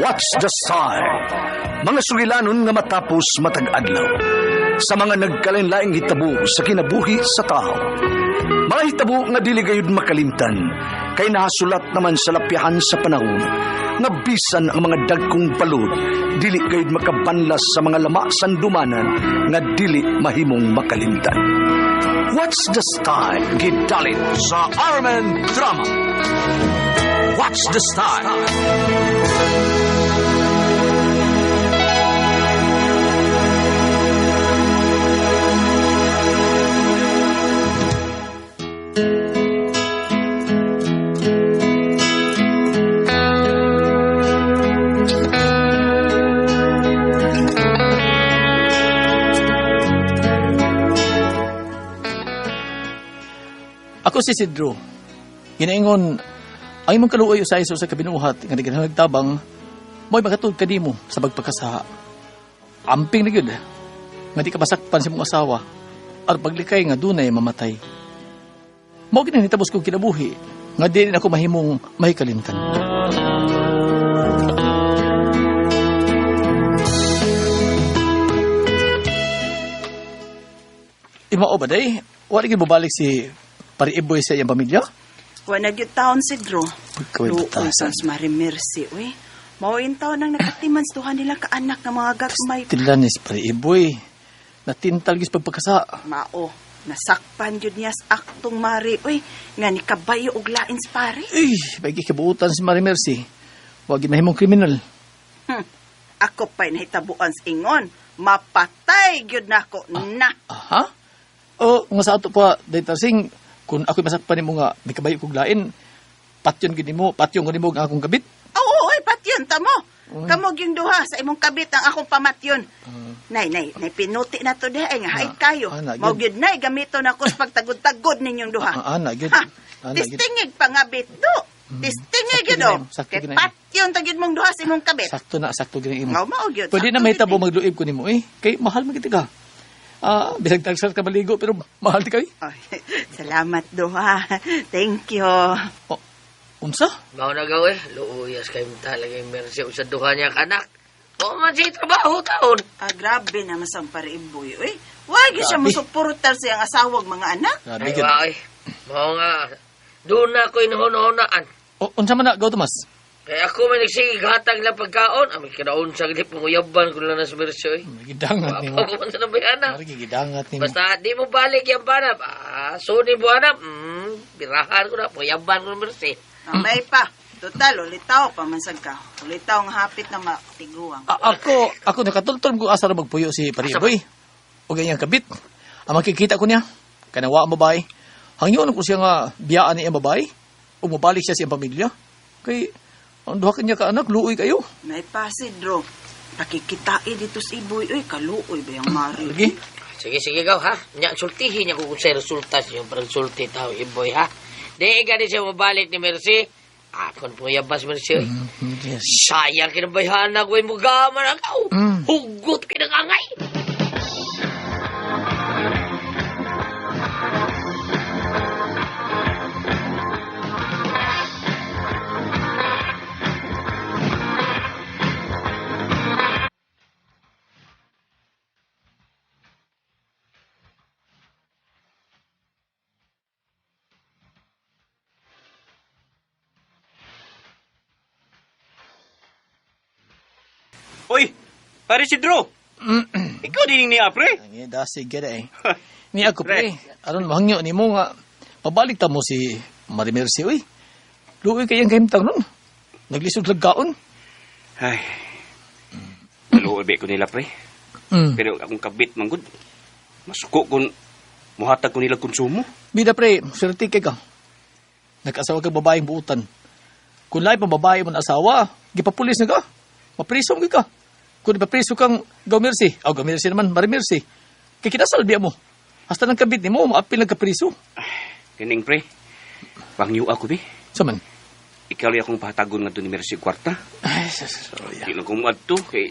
What's the Style? Mga sugilanon nga matapos matag adlaw sa mga nagkalain-laing hitabo sa kinabuhi sa tao. Mga hitabo nga dili gayud makalimtan kay nahasulat naman sa lapyahan sa panahon nga bisan ang mga dagkong balod dili gayud makabanlas sa mga lama sandumanan nga dili mahimong makalimtan. What's the Style? Gidalit sa Armen Drama. What's the Style? Ako si Sidro. Ginaingon, ang imong kaluoy usay sa usa ka binuhat nga naghanag tabang, mo'y makatulog kanimo sa pagpakasaha. Amping na gyud nga di ka masakpan sa imong asawa aron paglikay nga dunay mamatay. Mao gid ang nitabos kong kinabuhi nga di na ako mahimong mahikalimtan. Imao ba day? Wala gyud mobalik si Pari Iboy sa iyang pamilya? Wa na gyud taon si Drew. Pagkaway Luoy batasan. sa Mari Mercy, uy. Mao in taon ang nakatiman sa duha nila kaanak nga mga gagmay. Tila ni si Pari Iboy. Natintal gis pagpakasa. Mao, nasakpan gyud niya sa aktong mari, uy, nga ni kabayo og lain sa pare. Uy, bagi kabuutan si Mari Mercy. Wag gid mahimong kriminal. Ako pa'y nahitabuan sa ingon. Mapatay gyud nako na. Aha? O, nga sa ato pa, day tarsing, kung ako'y masakpan nimo nga may kabayo kog lain, patyon gid nimo, patyon ko nimo ang akong kabit. Oo, uy, patyon ta mo. Uy. Kamo gyung duha sa imong kabit ang akong pamatyon. Nay, nay, nay pinuti na to diha ay nga hait kayo. Ah, na, Mao gyud. gyud nay gamito na ko sa pagtagod-tagod ninyong duha. Ah, ana gyud. Ha, Ana gyud. tistingig pa nga bito. Tistingig Sakto gyud gyud oh. na, sakto Kay gyud na. patyon ta gyud mong duha sa imong kabit. Sakto na, sakto gyud ang imo. Mao mao gyud. Pwede sakto na gyud mahitabo eh. magluib ko nimo eh. Kay mahal man gid ka. Ah, bisag tagsar ka maligo pero mahal ti kay. Ay, salamat duha. Thank you. Oh, unsa? Mao na gaw eh. Luuyas kayo talaga yung Mercy sa duha niya kanak. Oo man siya trabaho taon. Ah, grabe naman sa pariiboy. Uy, why gyud siya Grabe. musuportar sa iyang asawag mga anak? Grabe Ay, gyud. wa, ay. Mao nga. Doon na ako inuhunahunaan. O, unsa man na gaw Tomas? Kaya ako may nagsigighatag lang pagkaon. Amay kinaon sa gilip, panguyaban ko lang na sa Mercy. Eh. Gidangat nimo. Apa ko man sa nabayana. Mari gidangat nimo. Basta di mo balik yung banap. Ah, suni mo hanap. Birahan ko na. Panguyaban ko na Mercy. Amay pa. Total, ulitaw pa man sad ka. Ulitaw ang hapit na matiguang. Ako nakatultol ko asa ra magpuyo si Pariboy. O ganyang kabit. Ang makikita ko niya, kanawa ang babae. Hangyon ko siya nga biyaan niya ang babae. O mabalik siya sa iyang pamilya. Kay, ang duha kanya ka anak, luoy kayo. Nay pa si Dro. Pakikitai dito sa iboy. Uy, kaluoy ba yung mari? Lagi. Sige, sige gaw, ha? Nya, sultihin niya kung sa resulta siya parang sulti tao, iboy, ha? Di gani siya mabalik ni Mercy. Akon po yabas, Mercy. oy. Yes. Sayang kinabayhan na ko'y mugaman akaw. Hugot kinangangay. Uy, pare si Drew. Ikaw din niya, pre. Ang dasig gada eh. Ni ako pre, aron mahangyo nimo nga pabalik ta mo si Marie Mercy uy. Luoy kay ang kahimtang nun. Naglisod lang kaon. Ay. Naluoy ko nila, pre. Pero akong kabit, manggod. Masuko kung muhatag ko nila konsumo. Bida pre, swerte kay ka. Nag-asawa kag babaeng buutan. Kung lahi pa babae mo na asawa, gipapulis na ka. Mapriso mo ka. Kung ipapriso kang Gaw Mercy, aw Gaw Mercy naman, Marie Mercy. Kay kinasal biya mo. Hasta nang kabit nimo, maapil nang kapriso. Kining, pre. Pangyo ako, be. Saman? Ikaw lang akong pahatagon nga doon ni Mercy Kwarta. Ay, sorry. Di lang kong muadto, kay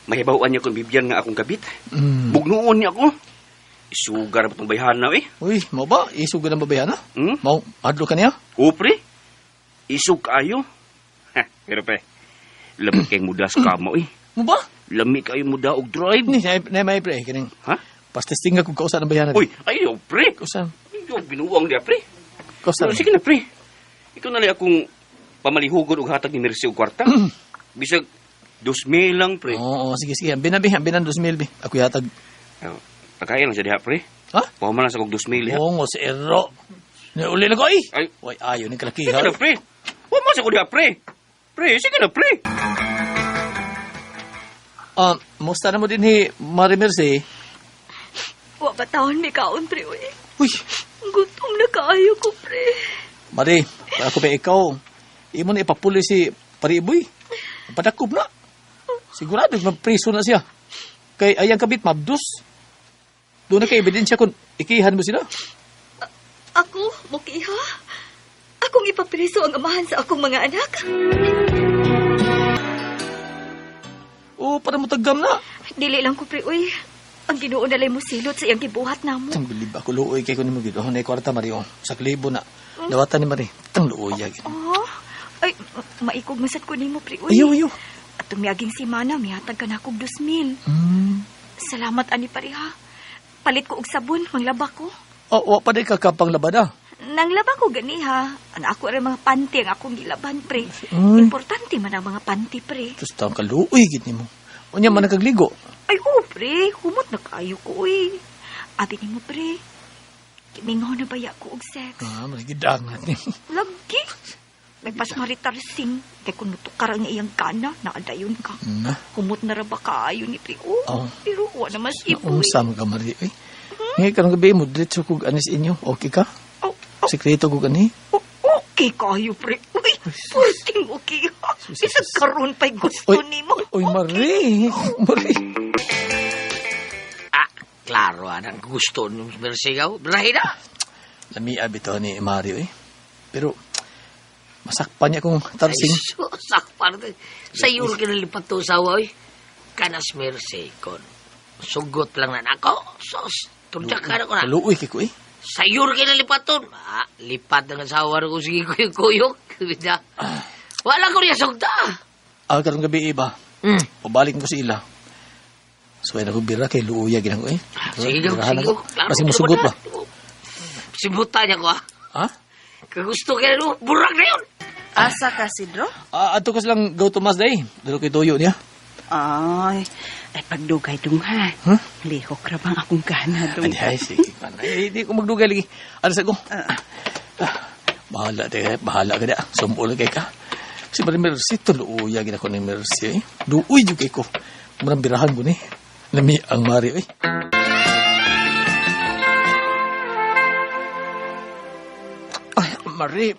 mahibawan niya kung bibyan nga akong kabit. Mm. Bugnoon niya ako. Isugar ba itong bayhana, eh? Uy, mo ba? Isog ka ng babayana? Hmm? Mau, adlo ka niya? O, pre. Isog kaayo. Ha, pero, pre. Lami kay muda sa kama, eh. Mo ba? Lami kayo muda og drive. Ni, na may pre, kining. Ha? Pastesting nga kung kausa ng bayaran. Uy, ayaw, pre. Kausa. Ayaw, binuwang niya, pre. Kausa. Pero sige na, pre. Ikaw na lang akong pamalihugod og hatag ni Mercy og kwarta. Bisag, 2,000 lang, pre. Oo, sige, sige. Ang binabi, ang binan 2,000, bi. Ako yatag. Oh, Pagkaya lang siya diha, pre. Ha? Pahuman lang sa kog 2,000 diha. Oo, si Ero. Ni uli na ko, ay! Ay. Uy, ayaw ni Sige kalakihan. na, pre. Huwag sa ko diha, pre. Pre, sige na, pre. Ah, musta na mo din hi Marie Mercy? Wa pa taon may kaon, pre, uy. Uy, Gutom na kaayo ko, pre. Marie, para ko pa ikaw. Imo na ipapuli si Pariboy. Padakop na. Sigurado, magpreso na siya. Kay ayang kabit, mabdus. Doon na kay ebidensya kung ikihan mo sila. Ako, mukiha. Akong ipapreso ang amahan sa akong mga anak. Oo, para mo tagam na. Dili lang ko, pre, uy. Ang Ginoo nalay mo silot sa iyang gibuhat namo. Tang bilib ako luoy kay kuno mo gid. Oh, nay kwarta Marie oh. Sa libo na. Dawatan ni Marie. Tang luoy ya gid. Oh, ay, maikog masad ko nimo, pre, uy. Ayaw, ayaw. At tumiyaging si Mana, mihatag ka na akong 2,000. Salamat, ani pareha. Palit ko og sabon, manglaba ko. Oh, wa pa di ka kapang labada. Nanglaba ko gani ha. Ang ako rin mga panty ang akong gilaban, pre. Ay. Importante man ang mga panty, pre. Tus tang kaluoy gid nimo. Unya man nakagligo. Ay, oo, pre. Humot na kayo ko, uy. Abi nimo, pre. Kimingaw na baya ko og sex. Ah, Marie gidangat nimo. Lagi. May pas maritarsing. Kay kung nutukar ang iyang gana, naadayon ka. Na. Humot na ra ba kaayo ni pre? Oh, Oh. pero wa na mas iboy. Unsa man ka Marie oy. Ngay karong gabi mo diretso kog anis inyo. Okay ka? Oh, oh, Sekreto kog ani. oh, okay kayo, pre. Uy, purting okay. ha. Bisag karon pa'y gusto Oy, nimo. Oy Marie, Marie. Ah, klaro anang gusto ni Mercy gaw. Birahe na. Lamia bitaw ni Mario eh. Pero masakpan niya kung tarsing. Ay, sakpan. Sa iyo kinalipat to sawa, oy. Kanas Mercy kon. Sugot lang na nako. Sos, turjak ka na ko na. Kaluoy kay ko eh. Sa iyo kinalipat to. Ah, lipat ang asawa ko sige kuyok-kuyok. Bida. Wala ko niya sugta. Ah, karong gabi iba. Pabalik mo sa ila. So ay nagbira kay luuya ginang eh. Sige gaw, Birahan sige ako. gaw. Klaro, Kasi musugot ba? Sibutan niya ko ah. Ha? Kagusto kaya no, burag na yun. Asa ka, Sidro? Ah, adto ko silang go to mas day. Dalo kay Toyo niya. Ay, ay pagdugay dung ha. Huh? Lihok ra bang akong gana dung. Ay, ay, sige man. Ay, di ko magdugay lagi. Ano sa ko? Ah. Bahala di, bahala ka di. Sumul kay ka. Si Marie Mercy, tuluuya gina ko ni Mercy. Eh. Duoy jud kay ko. Murang birahan ko ni. Lami ang Mario eh. Ay, Marie.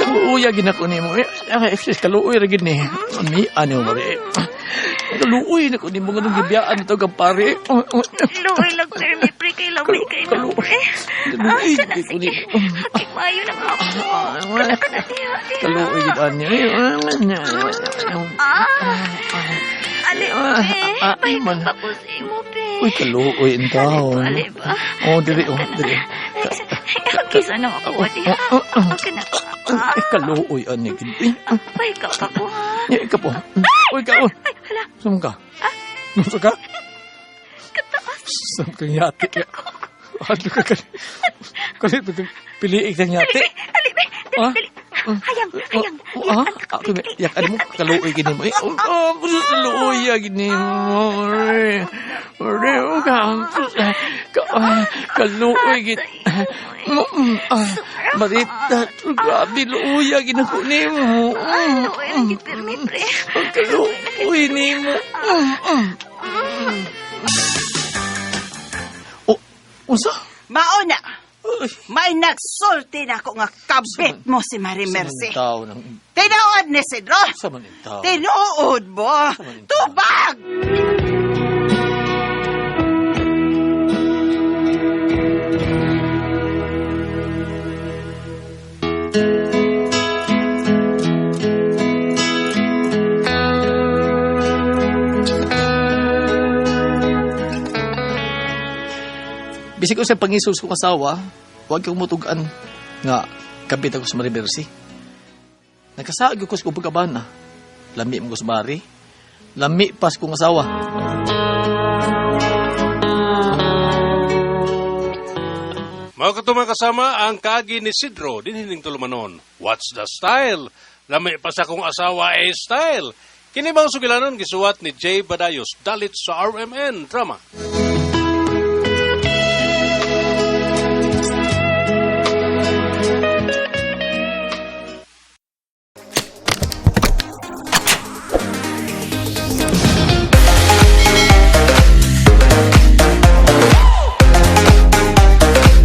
Kaluuya gina ko nimo. Eh, ay, kaluoy ra gid ni. Ami ano Marie. Kaluoy na ko nimo nganong gibiyaan ito kang pare. Luoy lang, pre. May pre kay lamay kay Kaluoy. pre. Kaluoy Ah, gid ko sige. nimo. Kay maayo na nga ako. Kana diha, diha. Kaluoy gid anyo. Ah, ali, pre. Ah, May man. pa ko sa imo, pre. Uy, kaluoy in taon. Ali ba? Oh, diri oh, diri. Kisa na ako, diha. Oh, Ang kana. Ay, kaluoy ani gid. Eh, Ay, ka pa ko, ha? Ya, ikaw po. Uy, ka, uy. Ay, hala. Saan ka? Saan ka? Kataas. Saan kang yati? Ano ka ka? Kalit ka piliig kang yati. Ali, be. Dali, Ah? dali. Hayang, hayang. Ah, ako may yak ano mo kaluoy gini mo. Eh, oh, oh, kaluoy ya gini mo. Ore, ore, oh, ka, ka, kaluoy gini. Marita, grabe luoy ya gini ko nimo. Luoy lang gid pirmi, pre. Kaluoy nimo. Oh, unsa? Mao na. Ay, May nagsulti na ako nga kabit mo si Marie Mercy. Sa man tao ng Tinuod ni Sidro. sa man tao. Tinuod mo. man Tubag! Bisag ko sa pangisos kong asawa, huwag kang mutugan nga kabit ako sa Marie Mercy. Nakasaag ko sa kong pagkabana. Lami mo ko sa bari. Lami pas kong asawa. Mga katumang kasama, ang kaagi ni Sidro, dinhining tulumanon. What's the style? Lami pa sa kong asawa eh style. Kini bang sugilanon gisuwat ni Jay Badayos, dalit sa RMN Drama.